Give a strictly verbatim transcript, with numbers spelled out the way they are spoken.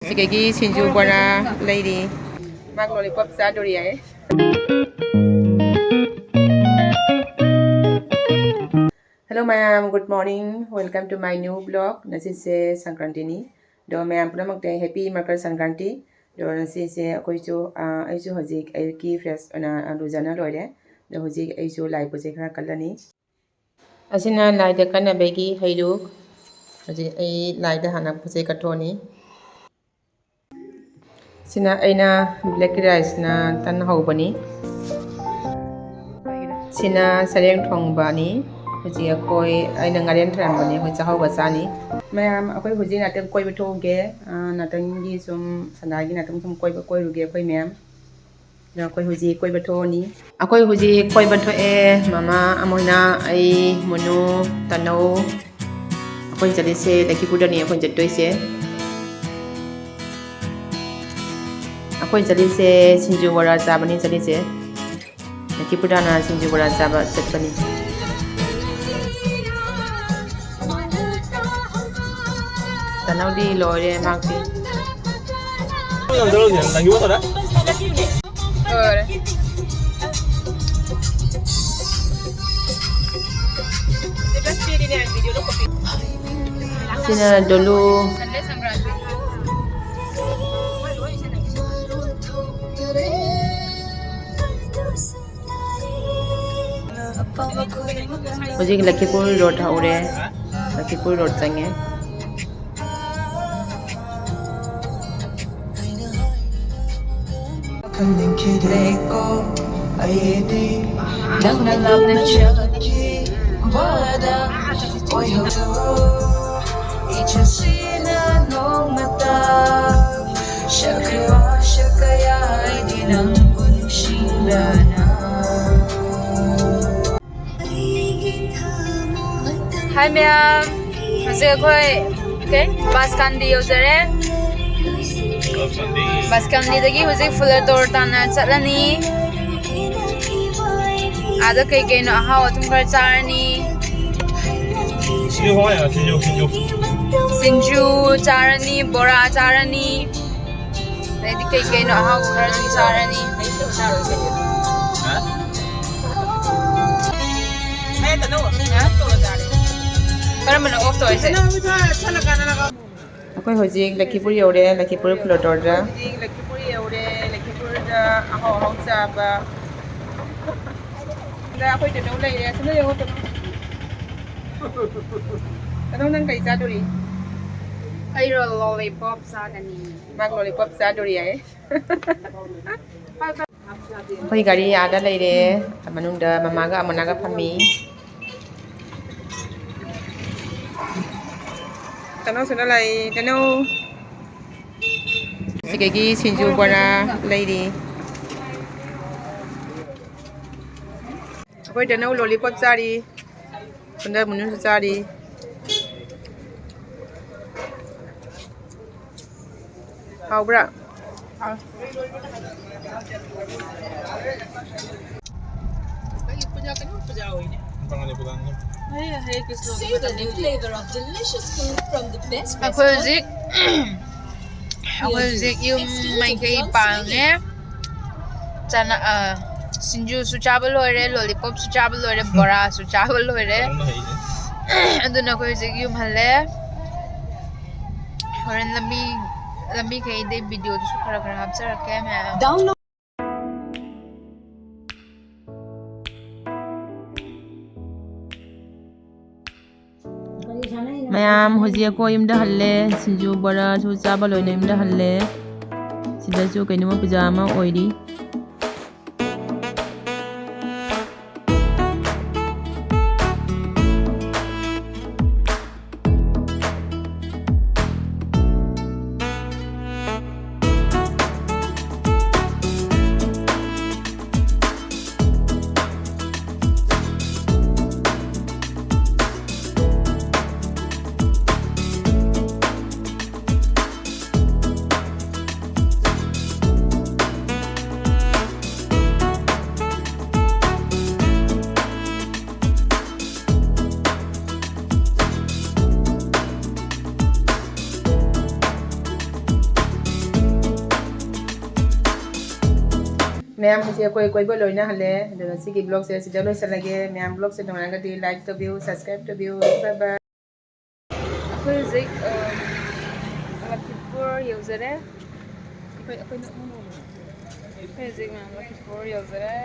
ꯁꯤꯗꯒꯤ ꯁꯤꯡꯖꯨ ꯕꯣꯔꯥ ꯂꯩꯔꯤ꯫ ꯃꯥꯒꯤ ꯂꯣꯂꯤꯄꯣꯞ ꯆꯥꯗꯣꯔꯤ ꯍꯥꯏ꯫ Hello ꯃꯌꯥꯝ, good morning, welcome to my new vlog꯫ ꯉꯁꯤꯁꯦ ꯁꯪꯀ꯭ꯔꯥꯟꯇꯤꯅꯤ꯫ ꯑꯗꯣ ꯃꯌꯥꯝ ꯄꯨꯝꯅꯃꯛꯇ happy ꯃꯀꯔ ꯁꯪꯀ꯭ꯔꯥꯟꯇꯤ꯫ ꯑꯗꯣ ꯉꯁꯤꯁꯦ ꯑꯩꯈꯣꯏꯁꯨ, ꯑ, ꯑꯩꯁꯨ ꯍꯧꯖꯤꯛ ꯑꯌꯨꯛꯀꯤ fresh ꯑꯣꯏꯅ, ꯑ, ꯂꯨꯖꯅ ꯂꯣꯏꯔꯦ꯫ ꯑꯗꯣ ꯍꯧꯖꯤꯛ ꯑꯩꯁꯨ ꯂꯥꯏ ꯄꯣꯠ ꯆꯩ ꯈꯔ ꯀꯠꯂꯅꯤ꯫ ꯑꯁꯤꯅ ꯂꯥꯏꯗ ꯀꯠꯅꯕꯒꯤ ꯍꯩꯔꯨꯛ꯫ ꯍꯧꯖꯤꯛ ꯑꯩ ꯂꯥꯏꯗ ꯍꯥꯟꯅ ꯄꯣꯠ ꯆꯩ ꯀꯠꯊꯣꯛꯑꯅꯤ꯫ ꯁꯤꯅ ꯑꯩꯅ black riceꯅ ꯇꯟ ꯍꯧꯕꯅꯤ꯫ ꯁꯤꯅ ꯁꯔꯦꯡ ꯊꯣꯡꯕꯅꯤ꯫ ꯍꯧꯖꯤꯛ ꯑꯩꯈꯣꯏ, ꯑꯩꯅ ꯉꯥꯔꯦꯟ ꯊꯔꯝꯕꯅꯤ, ꯑꯩꯈꯣꯏ ꯆꯥꯛꯍꯧꯕ ꯆꯥꯅꯤ꯫ ꯃꯌꯥꯝ, ꯑꯩꯈꯣꯏ ꯍꯧꯖꯤꯛ ꯉꯥꯛꯇꯪ ꯀꯣꯏꯕ ꯊꯣꯛꯎꯒꯦ꯫ ꯑ, ꯉꯥꯛꯇꯪꯒꯤ ꯁꯨꯝ ꯁꯅꯥꯒꯤ ꯉꯥꯛꯇꯪ ꯁꯨꯝ ꯀꯣꯏꯕ ꯀꯣꯏꯔꯨꯒꯦ ꯑꯩꯈꯣꯏ ꯃꯌꯥꯝ꯫ ꯑꯗꯣ ꯑꯩꯈꯣꯏ ꯍꯧꯖꯤꯛ ꯀꯣꯏꯕ ꯊꯣꯛꯑꯅꯤ꯫ ꯑꯩꯈꯣꯏ ꯍꯧꯖꯤꯛ ꯀꯣꯏꯕ ꯊꯣꯛꯑꯦ꯫ ꯃꯃꯥ, ꯑꯃꯣꯏꯅ, ꯑꯩ, ꯃꯨꯅꯨ, ꯇꯅꯧ꯫ ꯑꯩꯈꯣꯏ ꯆꯠꯂꯤꯁꯦ ꯂꯛꯈꯤꯄꯨꯔꯗꯅꯤ ꯑꯩꯈꯣꯏ ꯆꯠꯇꯣꯏꯁꯦ꯫ ꯑꯩꯈꯣꯏ ꯆꯠꯂꯤꯁꯦ ꯁꯤꯡꯖꯨ ꯕꯣꯔꯥ ꯆꯥꯕꯅꯤ ꯆꯠꯂꯤꯁꯦ꯫ ꯂꯛꯈꯤꯄꯨꯔꯗꯅ ꯁꯤꯡꯖꯨ ꯕꯣꯔꯥ ꯆꯥꯕ ꯆꯠꯄꯅꯤ꯫ ꯇꯅꯧꯗꯤ ꯂꯣꯏꯔꯦ ꯃꯥꯛꯇꯤ꯫ ꯁꯤꯅ ꯗꯣꯂꯨ꯫ ꯍꯧꯖꯤꯛ ꯂꯛꯈꯤꯄꯨꯔ ꯔꯣꯗ ꯍꯧꯔꯦ꯫ ꯂꯛꯈꯤꯄꯨꯔ ꯔꯣꯗ ꯆꯪꯉꯦ꯫ ꯈꯪꯅꯤꯡꯈꯤꯗ꯭ꯔꯦꯀꯣ ꯑꯩꯗꯤ ꯅꯪꯅ ꯂꯥꯞꯅ ꯆꯠꯈꯤꯕꯗ ꯑꯣꯏꯍꯧꯗꯣ ꯏꯆꯠꯁꯤꯅ ꯅꯣꯡꯃꯇ ꯁꯛꯈ꯭ꯔꯦ ꯋꯥꯁꯛ ꯀꯌꯥ ꯑꯩꯗꯤ ꯅꯪꯕꯨ ꯅꯨꯡꯁꯤꯅꯅ꯫ Hi ꯃꯌꯥꯝ, ꯍꯧꯖꯤꯛ ꯑꯩꯈꯣꯏ ꯀꯩ ꯕꯥꯁꯀꯥꯟꯗꯤ ꯌꯧꯖꯔꯦ꯫ ꯕꯥꯁꯀꯥꯟꯗꯤꯗꯒꯤ ꯍꯧꯖꯤꯛ ꯐꯨꯂꯇꯣꯔ ꯇꯥꯟꯅ ꯆꯠꯂꯅꯤ꯫ ꯑꯥꯗ ꯀꯩ ꯀꯩꯅꯣ ꯑꯍꯥꯎ ꯑꯊꯨꯝ ꯈꯔ ꯆꯥꯔꯅꯤ꯫ ꯁꯤꯡꯖꯨ ꯍꯣꯏ, ꯁꯤꯡꯖꯨ, ꯁꯤꯡꯖꯨ꯫ ꯁꯤꯡꯖꯨ ꯆꯥꯔꯅꯤ, ꯕꯣꯔꯥ ꯆꯥꯔꯅꯤ, ꯑꯗꯩꯗꯤ ꯀꯩ ꯀꯩꯅꯣ ꯑꯍꯥꯎꯕ ꯈꯔꯁꯨ ꯆꯥꯔꯅꯤ꯫ ꯍꯥ? ꯀꯔꯝꯕꯅꯣ off ꯇꯧꯔꯤꯁꯦ? ꯑꯩꯈꯣꯏ ꯍꯧꯖꯤꯛ ꯂꯈꯤꯄꯨꯔ ꯌꯧꯔꯦ, ꯂꯈꯤꯄꯨꯔ ꯐ꯭ꯂꯣꯇꯣꯔꯗ꯫ ꯍꯧꯖꯤꯛ ꯂꯈꯤꯄꯨꯔ ꯌꯧꯔꯦ, ꯂꯈꯤꯄꯨꯔꯗ ꯑꯍꯥꯎ ꯑꯍꯥꯎ ꯆꯥꯕ꯫ ꯁꯤꯗ ꯑꯩꯈꯣꯏ ꯇꯦꯅꯧ ꯂꯩꯔꯦ꯫ ꯁꯤꯗ ꯌꯦꯡꯉꯣ, ꯇꯦꯅꯧ꯫ ꯇꯦꯅꯧ, ꯅꯪ ꯀꯩ ꯆꯥꯗꯣꯔꯤ? ꯑꯩꯔꯣ? Lollipop ꯆꯥꯒꯅꯤ꯫ ꯃꯥ lollipop ꯆꯥꯗꯣꯔꯤ ꯍꯥꯏ꯫ ꯑꯩꯈꯣꯏ ꯒꯥꯔꯤ ꯑꯥꯗ ꯂꯩꯔꯦ, ꯃꯅꯨꯡꯗ ꯃꯃꯥꯒ ꯑꯃꯣꯅꯥꯒ ꯐꯝꯃꯤ꯫ ꯇꯦꯅꯧ, ꯁꯤꯗ ꯂꯥꯛꯏ, ꯇꯦꯅꯧ꯫ ꯁꯤꯗꯒꯤ ꯁꯤꯡꯖꯨ ꯕꯣꯔꯥ ꯂꯩꯔꯤ꯫ ꯑꯩꯈꯣꯏ ꯇꯦꯅꯧ lollipop ꯆꯥꯔꯤ꯫ ꯁꯣꯝꯗ ꯃꯨꯅꯨꯁꯨ ꯆꯥꯔꯤ꯫ ꯍꯥꯎꯕ꯭ꯔꯥ? ꯑꯩꯈꯣꯏ ꯍꯧꯖꯤꯛ, ꯑꯩꯈꯣꯏ ꯍꯧꯖꯤꯛ ꯌꯨꯝ ꯃꯥꯏꯀꯩ ꯄꯥꯡꯉꯦ꯫ ꯆꯅꯥ-, ꯑ, ꯁꯤꯡꯖꯨꯁꯨ ꯆꯥꯕ ꯂꯣꯏꯔꯦ, lollipopꯁꯨ ꯆꯥꯕ ꯂꯣꯏꯔꯦ, ꯕꯣꯔꯥꯁꯨ ꯆꯥꯕ ꯂꯣꯏꯔꯦ꯫ ꯑꯗꯨꯅ ꯑꯩꯈꯣꯏ ꯍꯧꯖꯤꯛ ꯌꯨꯝ ꯍꯜꯂꯦ꯫ ꯍꯣꯔꯦꯟ ꯂꯝꯕꯤ, ꯂꯝꯕꯤꯈꯩꯗꯩ videoꯗꯨꯁꯨ ꯈꯔ ꯈꯔ ꯍꯥꯞꯆꯔꯛꯀꯦ ꯃꯌꯥꯝ꯫ ꯃꯌꯥꯝ ꯍꯧꯖꯤꯛ ꯑꯩꯈꯣꯏ ꯌꯨꯝꯗ ꯍꯜꯂꯦ꯫ ꯁꯤꯡꯖꯨ ꯕꯣꯔꯥꯁꯨ ꯆꯥꯕ ꯂꯣꯏꯅ ꯌꯨꯝꯗ ꯍꯜꯂꯦ꯫ ꯁꯤꯗꯁꯨ ꯀꯩꯅꯣꯝꯃ ꯄꯨꯖꯥ ꯑꯃ ꯑꯣꯏꯔꯤ꯫ ꯃꯌꯥꯝ ꯍꯧꯖꯤꯛ ꯑꯩꯈꯣꯏ ꯀꯣꯏꯕ ꯂꯣꯏꯅ ꯍꯜꯂꯦ꯫ ꯑꯗꯨꯒ ꯁꯤꯒꯤ vlogꯁꯦ ꯁꯤꯗ ꯂꯣꯏꯁꯤꯜꯂꯒꯦ꯫ ꯃꯌꯥꯝ vlogꯁꯦ ꯅꯨꯡꯉꯥꯏꯔꯒꯗꯤ like ꯇꯧꯕꯤꯌꯨ, subscribe ꯇꯧꯕꯤꯌꯨ꯫ Bye bye. ꯑꯩꯈꯣꯏ ꯍꯧꯖꯤꯛ ꯑ, ꯂꯈꯤꯄꯨꯔ ꯌꯧꯖꯔꯦ꯫ ꯑꯩꯈꯣꯏ ꯑꯩꯈꯣꯏꯅ ꯑꯩꯈꯣꯏ ꯍꯧꯖꯤꯛ ꯃꯌꯥꯝ ꯂꯈꯤꯄꯨꯔ ꯌꯧꯖꯔꯦ꯫